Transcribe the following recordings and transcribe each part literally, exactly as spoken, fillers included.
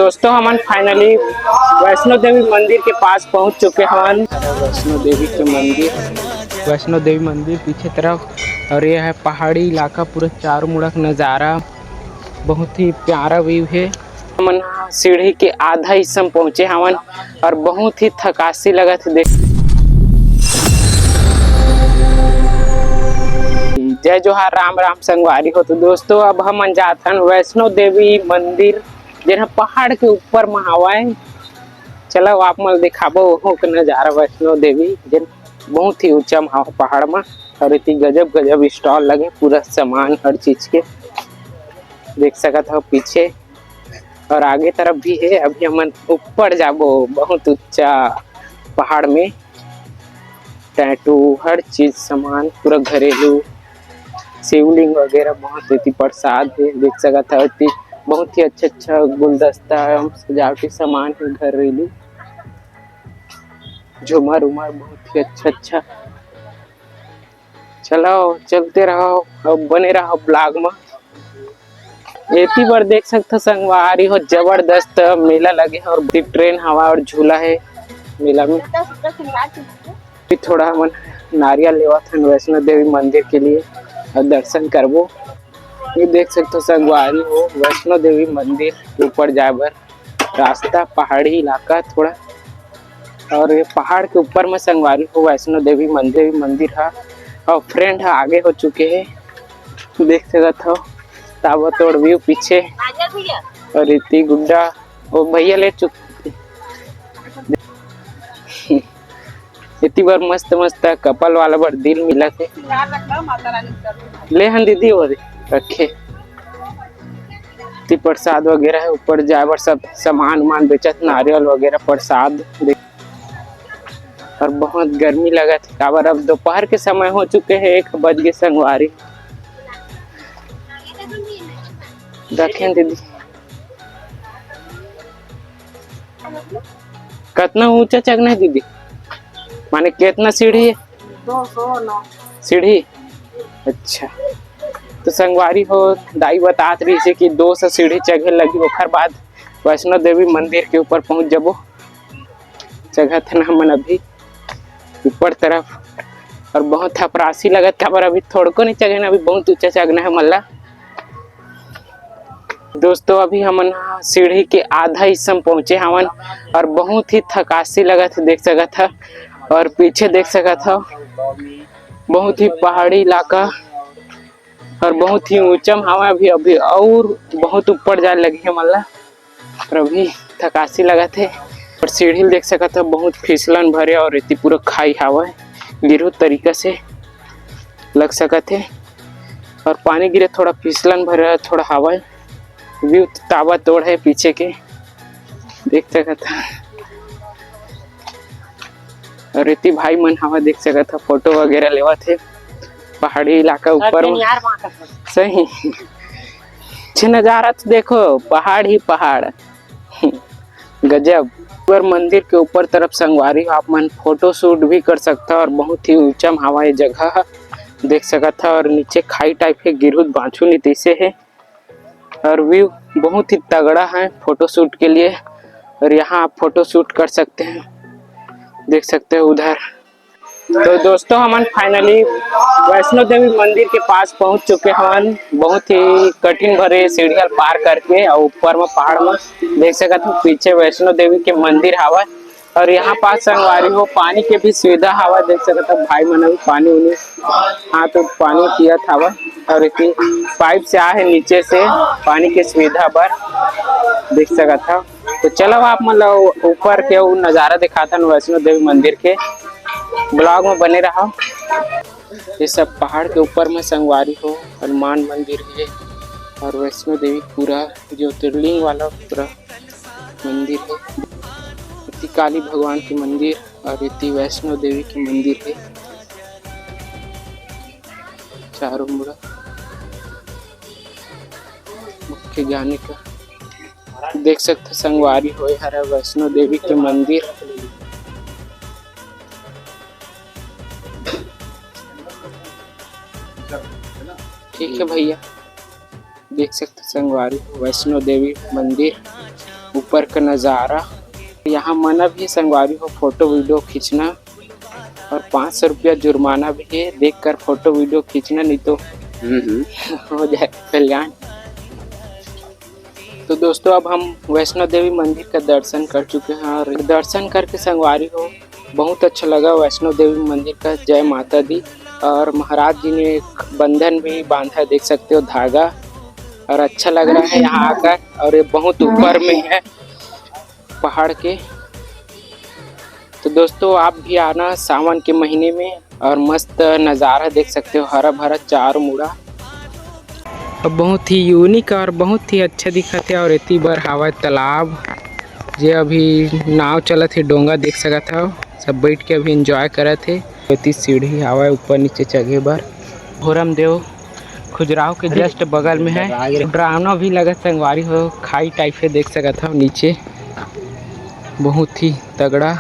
दोस्तों, हमन finally वैष्णो देवी मंदिर के पास पहुंच चुके हवन। वैष्णो देवी के मंदिर, वैष्णो देवी मंदिर पीछे तरफ, और ये है पहाड़ी इलाका, पूरा चारों मुड़ा के नजारा, बहुत ही प्यारा view है। हमन सीढ़ी के आधा हिस्सा में पहुंचे हवन और बहुत ही थकासी लगत है। देख, जय जोहार, राम राम संगवारी हो। तो दोस्तों, अब हमन जाथन वैष्णो देवी मंदिर, जेन ह पहाड़ के ऊपर म हावय। चलो, आप मन ल दिखाबो ओहू के नजारा, वैष्णो देवी, जेन बहुत ही ऊंचा म हावय पहाड़ म। और एती गजब गजब stall लगे, पूरा सामान हर चीज के देख सकत हो पीछे, और आगे तरफ भी है। अभी हमन ऊपर जाबो बहुत ऊंचा पहाड़ में। टैटू, हर चीज सामान, पूरा घरेलू शिवलिंग वगैरह बहुत। एती प्रसाद है, देख सकत हो। एती बहुत ही अच्छा अच्छा गुलदस्ता एवं सजावटी सामान है घरेलू, झूमर उमर बहुत ही अच्छा अच्छा। चलो, चलते रहो और बने रहो vlog में। एती बर देख सकथो संगवारी हो, जबरदस्त मेला लगे हे और ट्रेन हवा और झूला है मेला में। फिर थोड़ा हमन नारियल लेवत हन वैष्णो देवी मंदिर के लिए और दर्शन करबो। ये देख सकथो संगवारी हो, वैष्णो देवी मंदिर के ऊपर जाए बर रास्ता, पहाड़ी इलाका थोड़ा, और ये पहाड़ के ऊपर में संगवारी हो वैष्णो देवी मंदिर, मंदिर हा। और friend हा आगे हो चुके हैं, देख सकत हो ताबड़तोड़ view पीछे। और इतनी गुड्डा वो भैया ले चुके। एती बर मस्त मस्त couple वाला बर दिल मिलत हे। ले हन दीदी, वो रखे। एती प्रसाद वगैरह है, ऊपर जाए बर सब सामान उमान बेचत, नारियल वगैरह, प्रसाद। और बहुत गर्मी लगत हे, काबर अब दोपहर के समय हो चुके हैं, एक बज के संगवारी। रखें दीदी। कतना ऊंचा चघना है दीदी? माने कितना सीढ़ी है? दो सौ नौ। सीढ़ी? अच्छा। तो संगवारी हो, दाई बतात रहिसे कि दो सौ सीढ़ी चघे लगी, ओखर बाद वैष्णो देवी मंदिर के ऊपर पहुंच जबो। चघत हन हमन अभी ऊपर तरफ, और बहुत हपरासी लगत, काबर अभी थोड़को नहीं चघे ना, अभी बहुत ऊंचा चघना है मल्ला। दोस्तों, अभी हमन ह सीढ़ी के आधा हिस्सा में पहुंचे हवन और बहुत ही थकासी लगत हे, देख सकत ह। और पीछे देख सकत ह, बहुत ही पहाड़ी इलाका और बहुत ही ऊंचा में हवय अभी, अभी और बहुत ऊपर जाए लगे हे हमन ला। और अभी थकासी लगत हे और सीढ़ी ल देख सकत ह, बहुत फिसलन भरे और एती पूरा खाई हावय, गिरहू तरीका से लग सकत हे। और पानी गिरे, थोड़ा फिसलन भरे, थोड़ा हवा, view ताबड़तोड़ है पीछे के, देख सकत ह। और एती भाई मन हवा, देख सकत ह, photo वगैरह लेवत हे पहाड़ी इलाका ऊपर में। सही अच्छे नजारा तो देखो, पहाड़ ही पहाड़। गजब। ऊपर मंदिर के ऊपर तरफ संगवारी हो, आप मन photo shoot भी कर सकता और बहुत ही ऊंचा में हवा ये जगह ह, देख सकत ह। और नीचे खाई type के, गिरहू बाछू नहीं तैसे है। और view बहुत ही तगड़ा है photo shoot के लिए, और यहाँ आप photo shoot कर सकते हैं, देख सकते हो उधर। तो दोस्तों, हमन finally वैष्णो देवी मंदिर के पास पहुंच चुके हवन। बहुत ही कठिन भरे सीढ़िया पार करके और ऊपर में पहाड़ में देख सकत हो पीछे वैष्णो देवी के मंदिर हावय। और यहाँ पास संगवारी हो पानी के भी सुविधा हावय, देख सकत हो भाई मन अभी पानी उनी हाथ उठ पानी पियत हावय। और एती pipe से आ है नीचे से पानी के सुविधा बर, देख सकत हो। तो चलो आप मन ल ऊपर के उ नजारा दिखाथन वैष्णो देवी मंदिर के, vlog में बने रहा। ये सब पहाड़ के ऊपर में संगवारी हो हनुमान मंदिर है और वैष्णो देवी पूरा ज्योतिर्लिंग वाला पूरा मंदिर है। इति काली भगवान के मंदिर और इति वैष्णो देवी के मंदिर है। चारों मुड़ा मुख्य जाने का देख सकते संगवारी हो, हरा वैष्णो देवी के मंदिर। ठीक है भैया, देख सकते संगवारी हो वैष्णो देवी मंदिर। ऊपर का नज़ारा। यहाँ मना भी संगवारी हो फोटो वीडियो खींचना, और पाँच सौ रुपया जुर्माना भी है, देख कर फोटो वीडियो खींचना, नहीं तो हो जाए कल्याण। तो दोस्तों, अब हम वैष्णो देवी मंदिर का दर्शन कर चुके हैं और दर्शन करके संगवारी हो बहुत अच्छा लगा वैष्णो देवी मंदिर का। जय माता दी। और महाराज जी ने एक बंधन भी बांधा है, देख सकते हो धागा, और अच्छा लग रहा है यहाँ आकर। और ये बहुत ऊपर में है पहाड़ के। तो दोस्तों, आप भी आना सावन के महीने में और मस्त नज़ारा देख सकते हो, हरा भरा चारों मुड़ा। अब बहुत ही यूनिक और बहुत ही अच्छा दिखत हे। और एती बर हावय तालाब, जे अभी नाव चलत हे, डोंगा देख सकत हव, सब बैठ के अभी एंजॉय करत हे। एती सीढ़ी हावय ऊपर नीचे चघे बर। भोरम देव खजुराहो के जस्ट बगल में है। डरावना भी लगत संगवारी हो, खाई टाइप से देख सकत हव नीचे, बहुत ही तगड़ा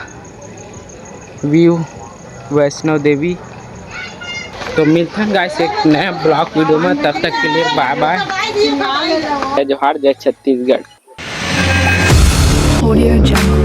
व्यू वैष्णो देवी। तो मिलथन गाइस एक नया ब्लॉग वीडियो में, तब तक के लिए बाय बाय, जय जोहार, जय छत्तीसगढ़। Audio Jungle।